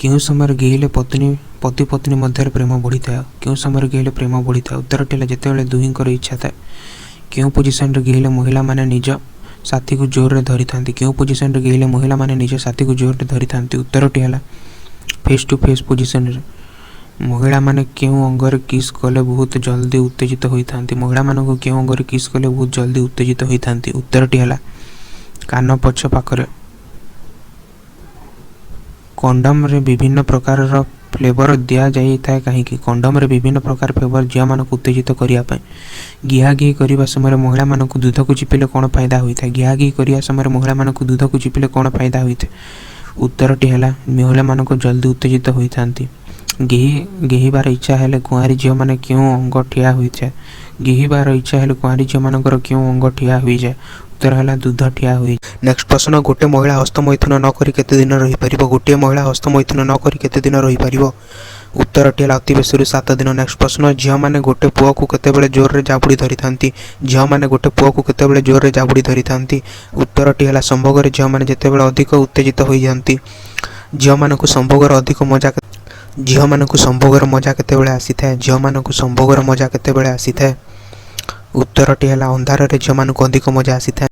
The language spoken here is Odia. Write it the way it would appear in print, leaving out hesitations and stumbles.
କେଉଁ ସମୟରେ ଗେହିଲେ ପତି ପତ୍ନୀ ମଧ୍ୟରେ ପ୍ରେମ ବଢ଼ିଥାଏ? କେଉଁ ସମୟରେ ଗେହିଲେ ପ୍ରେମ ବଢ଼ିଥାଏ? ଉତ୍ତରଟି ହେଲା, ଯେତେବେଳେ ଦୁହିଁଙ୍କର ଇଚ୍ଛା ଥାଏ। କେଉଁ ପୋଜିସନରେ ଗେହିଲେ ମହିଳାମାନେ ନିଜ ସାଥୀକୁ ଜୋରରେ ଧରିଥାନ୍ତି? କେଉଁ ପୋଜିସନରେ ଗେହିଲେ ମହିଳାମାନେ ନିଜ ସାଥୀକୁ ଜୋରରେ ଧରିଥାନ୍ତି? ଉତ୍ତରଟି ହେଲା, ଫେସ୍ ଟୁ ଫେସ୍ ପୋଜିସନରେ। ମହିଳାମାନେ କେଉଁ ଅଙ୍ଗରେ କିସ୍ କଲେ ବହୁତ ଜଲ୍ଦି ଉତ୍ତେଜିତ ହୋଇଥାନ୍ତି? ମହିଳାମାନଙ୍କୁ କେଉଁ ଅଙ୍ଗରେ କିସ୍ କଲେ ବହୁତ ଜଲ୍ଦି ଉତ୍ତେଜିତ ହୋଇଥାନ୍ତି? ଉତ୍ତରଟି ହେଲା, କାନ ପଛ ପାଖରେ। କଣ୍ଡମରେ ବିଭିନ୍ନ ପ୍ରକାରର ଫ୍ଲେଭର ଦିଆଯାଇଥାଏ କାହିଁକି? କଣ୍ଡମରେ ବିଭିନ୍ନ ପ୍ରକାର ଫ୍ଲେଭର ଝିଅମାନଙ୍କୁ ଉତ୍ତେଜିତ କରିବା ପାଇଁ। ଗିହାଗିହି କରିବା ସମୟରେ ମହିଳାମାନଙ୍କୁ ଦୁଧକୁ ଚିପିଲେ କ'ଣ ଫାଇଦା ହୋଇଥାଏ? ଗିହାଗିହି କରିବା ସମୟରେ ମହିଳାମାନଙ୍କୁ ଦୁଧକୁ ଚିପିଲେ କ'ଣ ଫାଇଦା ହୋଇଥାଏ? ଉତ୍ତରଟି ହେଲା, ମହିଳାମାନଙ୍କୁ ଜଲ୍ଦି ଉତ୍ତେଜିତ ହୋଇଥାନ୍ତି। ଗେହିବାର ଇଚ୍ଛା ହେଲେ କୁଆଁରୀ ଝିଅମାନେ କେଉଁ ଅଙ୍ଗ ଠିଆ ହୋଇଥାଏ? ଗେହିବାର ଇଚ୍ଛା ହେଲେ କୁଆଁରୀ ଝିଅମାନଙ୍କର କେଉଁ ଅଙ୍ଗ ଠିଆ ହୋଇଯାଏ? ଉତ୍ତର ହେଲା, ଦୁଧ ଠିଆ ହୋଇ। ନେକ୍ସଟ ପ୍ରଶ୍ନ, ଗୋଟେ ମହିଳା ହସ୍ତମୈଥୁନ ନ କରି କେତେ ଦିନ ରହିପାରିବ? ଗୋଟିଏ ମହିଳା ହସ୍ତମୈଥୁନ ନ କରି କେତେ ଦିନ ରହିପାରିବ? ଉତ୍ତରଟି ହେଲା, ଅତି ବେଶୀରୁ 7 ଦିନ। ନେକ୍ସଟ ପ୍ରଶ୍ନ, ଝିଅମାନେ ଗୋଟେ ପୁଅକୁ କେତେବେଳେ ଜୋରରେ ଜାବୁଡ଼ି ଧରିଥାନ୍ତି? ଝିଅମାନେ ଗୋଟେ ପୁଅକୁ କେତେବେଳେ ଜୋରରେ ଜାବୁଡ଼ି ଧରିଥାନ୍ତି? ଉତ୍ତରଟି ହେଲା, ସମ୍ଭୋଗରେ ଝିଅମାନେ ଯେତେବେଳେ ଅଧିକ ଉତ୍ତେଜିତ ହୋଇଯାନ୍ତି। ଝିଅମାନଙ୍କୁ ସମ୍ଭୋଗର ମଜା କେତେବେଳେ ଆସିଥାଏ? ଝିଅମାନଙ୍କୁ ସମ୍ଭୋଗର ମଜା କେତେବେଳେ ଆସିଥାଏ? ଉତ୍ତରଟି ହେଲା, ଅନ୍ଧାରରେ ଝିଅମାନଙ୍କୁ ଅଧିକ ମଜା ଆସିଥାଏ।